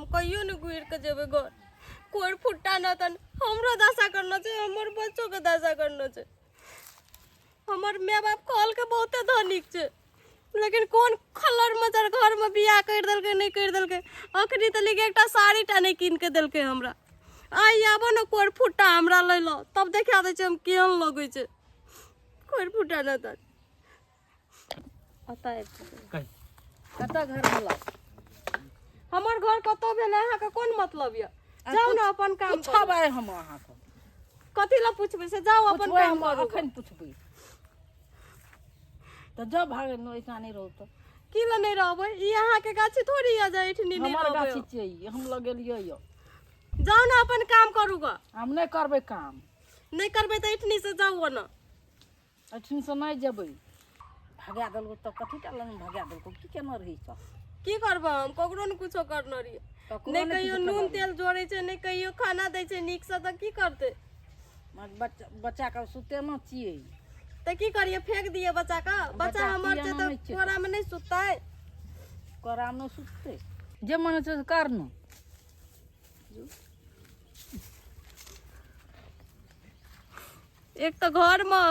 हम कहियो नहि घुरि कऽ जेबै घर। कोइ फुट्टा न तन हमरो दशा करना छै, हमर बच्चो के दशा करना छै। हमर माय बाप कहलकै बहुते धनिक छै, लेकिन कोन खलर मचर घरमे बियाह करि देलकै, नहि करि देलकै। अखनी तऽ लेकिन एकटा साड़ी टा नहि कीन के देलकै हमरा। आइ आबो ने कोइ फुट्टा हमरा लै लऽ, तब देखा दै छै हम केहन लगै छै। कोइ फुट्टा नहि तन ओतऽ आबि कहि। कतऽ घर भेलौ? हमर घर कतऽ भेलै अहाँके कोन मतलब यऽ? जाउ ने अपन काम करू। पुछबै हम अहाँके। कथी लए पुछबै से? जाउ अपन पुछबै काम हम करू। अखन पुछबै तऽ जब भागे न एहिठाम नहि रहू तऽ। की लए नहि रहबै? ई अहाँके गाछी थोड़ी यऽ जे एहिठिनी नहि हमर रहबै। गाछी छियै ई, हम लगेलियै यऽ। जाउ ने अपन काम करू गऽ। हम नहि करबै काम। नहि करबै तऽ एहिठिनी से जाउ ने। एहिठिनसँ नहि जेबै। भगा देलको तऽ कथी टा लग भगा देलको? की केना रही सब? की करबै हम? ककरो ने कुछो करने रहियै। ककरो नहि ने कहियो किछु नून केने। तेल जोड़ै छै, नहि कहियो खाना दै छै नीकसँ, तऽ की करतै? बच्चा बच्चाके सुतेना छियै। तऽ की करियै, फेंक दियै बच्चाके? बच्चा बच्चा हमर छै सियाना तऽ नहि छै। कोरामे नहि सुततै? कोरामे नहि सुततै, जे मन होइ छै से कर ने। एक तऽ घरमे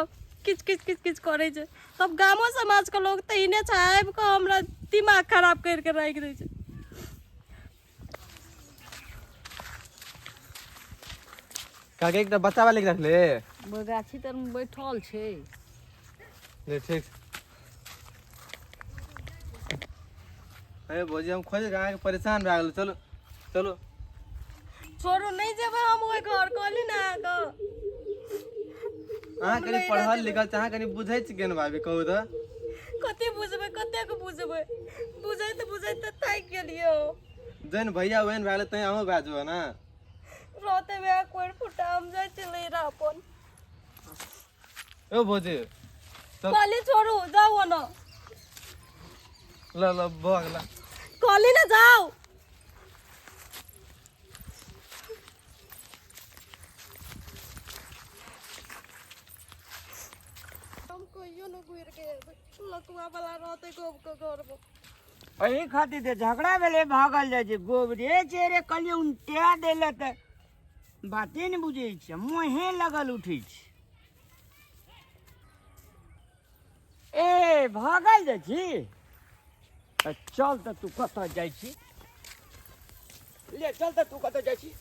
किच किच किच किच करै छै, तब गामो समाजके लोक तऽ एहने छै, आबि कऽ हमरा दिमाग खराब करि कऽ राखि दै छै। काके एकटा बच्चा वाले के रखले। गाछी तर मे बैठल छै। ले ठीक। अरे भौजी, हम खोज के अहाँके परेशान भए गेल। चलू चलू। छोड़ू, नहि जेबै हम ओहि घर, कहली ने अहाँके। अहाँ कनि नहि पढ़ल जेबै। लिखल छी, अहाँ कनि बुझै छी केहन भाभी, कहू तऽ। कते बुझबै, कतेक बुझबै? बुझैत बुझैत तऽ थाकि गेलियै हम। जहन भैया ओहन भए गेलै तैं अहूँ भए जेबै ने। रहते वएह कोरि फुटा, हम जाइ छी लैरा अपन। ओ भौजी चल। कहली छोड़ू, जाउ ने। ल ल भऽ गेला। कहली ने जाउ। हम कहियो ने घुरि के एबै। लकुआ वाला रहतै गोब के घरमे। एहि खातिर तऽ झगड़ा भेलै, भागल जाइ छै। गोबरे छै रे, कहलियै उनटा देले तऽ बाते नहि बुझै छै, मुँहे लगल उठै छै। ए भागल जाइ छी तऽ चल तऽ तू कतऽ जाइ छी? ले चल तऽ तू कतऽ जाइ छी?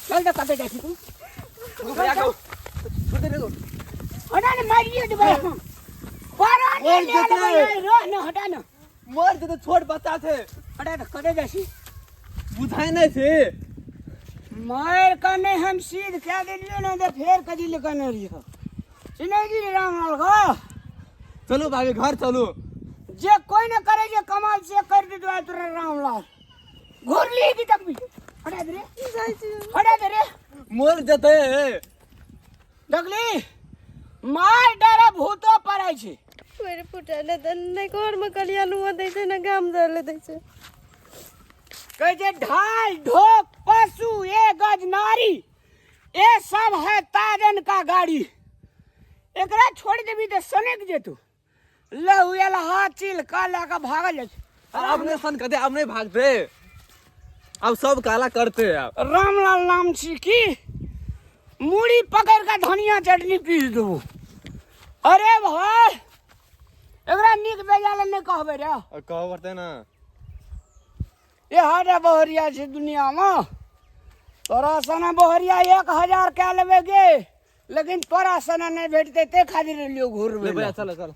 चल तऽ कतऽ जाइ छी तू? भैया कहू छोड़ दे रे। हटा ने, मारिए देबै हम। बड़ा मर ने जेतै। लेबै, रह ने, हटा ने। मर जेतै, छोट बच्चा छै। हटा ने, कतऽ जाइ छी? बुझाइ नहि छै। मारि कऽ नहि हम सीध कए देलियौ ने तऽ फेर कथी लए कहने रहियौ? सुनै छी रामलाल गो? चलू भाभी, घर चलू। जे कोइ ने करे छै कमाल से कर देतो आइ तोरा रामलाल। घुरली की तक भी हटा दे रे। जाइ छी। हटा दे रे। मर जेतै। देखली, मार डरे भूतो पड़ै छै। कोरि फुटा नहि तऽ नहि घरमे कलिया दै छै, ने गाम जाइ लए दै छै। कहै छै ढाल ढोक पशु ए गज नारी ए सब है ताजन का गाड़ी। एकरा छोड़ देबी तऽ सनक जेतू। लहु एल हाथ चिल का लए कऽ भागल जाइ छै। अब नहि सन करते, अब नहि भागते, अब सब काला करते अब। रामलाल नाम छी की मूड़ी पकड़ कऽ धनिया चटनी पीस देबो। अरे भाय, एकरा नीक बेजा लए नहि कहबै रे। कहऽ पड़तै ने। ए हटा, बहरिया छै दुनियामे। तोरा सना बहरिया 1000 कए लेबै गे, लेकिन तोरा सना नहि भेटतै, ताहि खातिर लियौ घुरबै। ले भैया, चलो चलो।